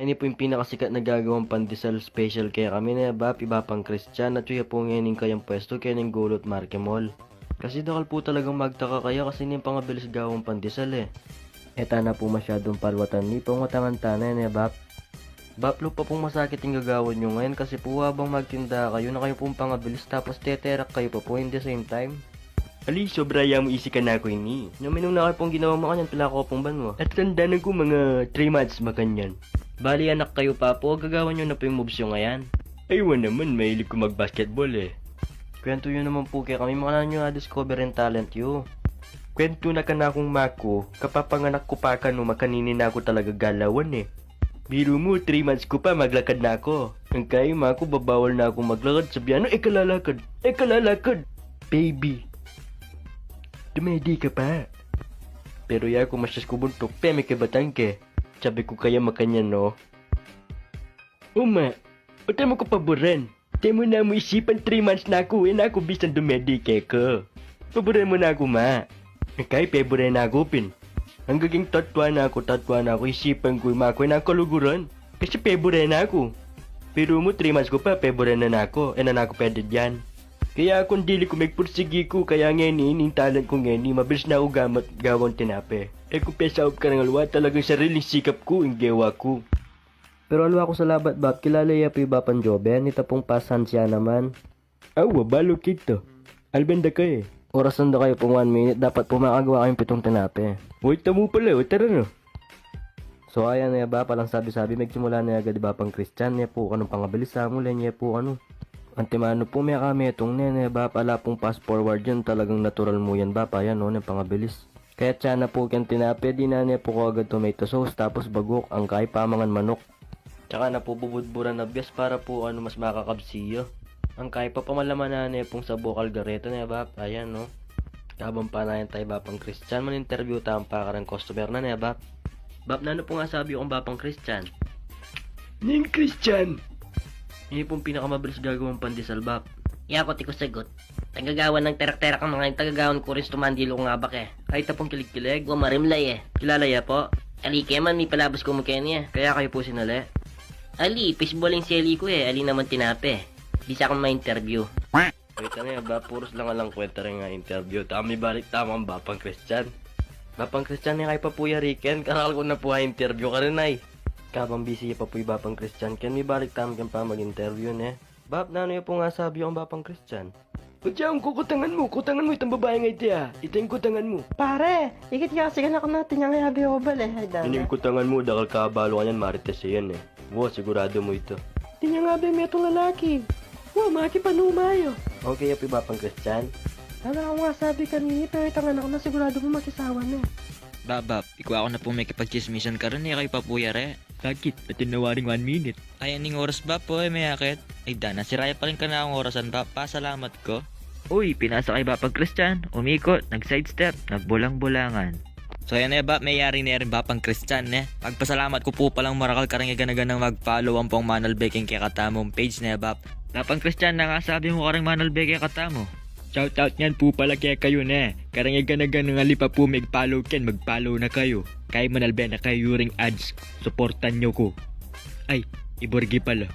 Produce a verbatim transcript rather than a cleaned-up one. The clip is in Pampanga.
Ini pu ing pinakasikat na gagawang pandesal special kekami ne, Bap, i Bapang Christian, at yu ya pu ngeni ing kayang pwestu keni king Gulot Market Mall. Kasi dakal pu talagang magtaka kaya kasi ini ing pangabilis gawang pandesal e. E ta na pu masyadung palwatan ini, pangutangan ta na ne, Bap. Bap, lupa pung masakit ing gagawan yu ngeni kasi pu habang magtinda kayu na kayu pung pangabilis tapos teterak kayu pa pu in the same time. Ali, sobra ya mu isi kanaku ini. Nung minuna kayu pung ginawa makanyan, pila ku pung banwa? At tandanan ku mga three months makanyan. Bali, anak kayu pa pu, gagawan yu na pu ing moves yu ngeni. Ay, wa naman, mahilig ku mag-basketball e. Kwentu yu naman pu kekami, makananu yu na-discover ing talent yu? Kwentu na kanakung maku, kapapanganak ku pa kanu, makanini na ku talaga galawan e. Biru mu, three months ku pa, maglakad na ku. Ang kayi maku, babawal na ku maglakad, sabian nu, "E ka lalakad, e ka lalakad, baby. Dumedi ka pa." Pero yaku, masyas ku buntuk, pemikibatan ke. Sabi ku kaya makanyan, no? Uma, o, te mu ku paburen. Te mu na mu isipan, three months na ku, e na ku bisang dumedi keka. Paburen mu na ku, ma. Kaya pebure na ku pin. Anggang tatua na ku, tatua na ku, isipan ku, maku, e na ku kaluguran. Kasi pebure na ku. Biru mu, three months ku pa, pebure na na ku, e na na ku pedidian. Kaya kung dili ku megpursigi ku, kaya ngeni, ining talent ku ngeni, mabilis na ku gamat gawang tinape. E ku pesaup kareng aliwa, talagang sariling sikap ku ing gewa ku. Pero aliwa ku salabat, Bap, kilala ya pu i Bapang Joven, ita pung pasansya naman. Awa, balu kita. Alben da kayu e. Orasan da kayu pung one minute, dapat pu makagawa kayung pitung tinape. Uy, tamu pala, uy, tara na. So, ayan ne, Bap, alang sabi-sabi, megsimula ne agad i Bapang Christian, ne pu kanung pangabilis, samule ne pu kanu. Antimanu pu, mekametung ne, ne, Bap, ala pung fast forward yan, talagang natural mu yan, Bap, ayan, o, ne pangabilis. Kaya tsana pu keng tinape, dinan ne pu kagad tomato sauce, tapos baguk, ang kayi pamangan manuk. Tsaka na pu bubudburan a bias para pu kanu mas makakabsi ya. Ang kayi papamalaman na ne pung sabuk algareto ne, Bap. Ayan, no? Kabang panayan ta i Bapang Christian, man-interview ta ampa kareng customer na ne, Bap. Bap, nanu pung asabi yu kang Bapang Christian? Ning Christian! Ini pung pinakamabilis gagawang pandesal, Bap. Yaku, e ku sagut. Tagagawan nang terak-terak ing mga ing tagagawan ku rin, tumandilu kung abak e. Ay, ita pung kilig-kilig, wa, marimlay e. Kilala ya pu? Ali, kaya man mipalabas ku mu keni e. Kaya kayu pu sinali? Ali, fishball ing seli ku e, ali naman tinape. Bisa kung ma-interview. Kita ne, Bap, purus lang alang kwenta reng interview. Tama, ibalik tamu kang Bapang Christian. Bapang Christian, e kayu pa pu yari ken, karakal ku na pu a-interview karin ay. Kabang bisi ya pa pu i Bapang Christian ken, mibalik tamu keng pamag-interview ne. Bap, nanu ya pung asabi yu kang Bapang Christian? Patse, ing kukutangan mu, kutangan mu itang babaing iti a. Ita ing kutangan mu. Pare, ikit ya kasi kanaku na, tinyang ya be obal e. Ay, dana. Ining kutangan mu, dakal ka balu kanyan, marites yan e. Wa, siguradu mu ita. Tinyang ya be metung lalaki. Wa, makipanuma ya. Okay ya pu i Bapang Christian? Ala kung asabi kanini, pero itang anak na siguradu mu makisawa ne. Bap, Bap, ikwa ku na pu mekipagtsismisan karin, e kayu pa pu yari? Bakit? Atin na waring one minute. Ay, aning oras, Bap, o, e me akit? Ay, dana, sira ya pala ing kanakung orasan, Bap. Pasalamat ku. Uy, pinasa kay Bapang Christian, umikot, nag-sidestep, nagbulang-bulangan. So, yan ne, Bap, meyari ne ring Bapang Christian ne. Pagpasalamat ku pu palang marakal kareng gana-ganang mag-follow ampong manalbe keng kekatamung page ne, Bap. Bapang Christian, nanu ing asabi mu kareng manalbe kekatamu? Shoutout ngan pu pala kekayu ne. Kareng gana-ganang ali pa pu meg-follow ken, mag-follow na kayu. Kay manalbe na kayu ring ads. Suportan yu ku. Ay, i Borgi pala.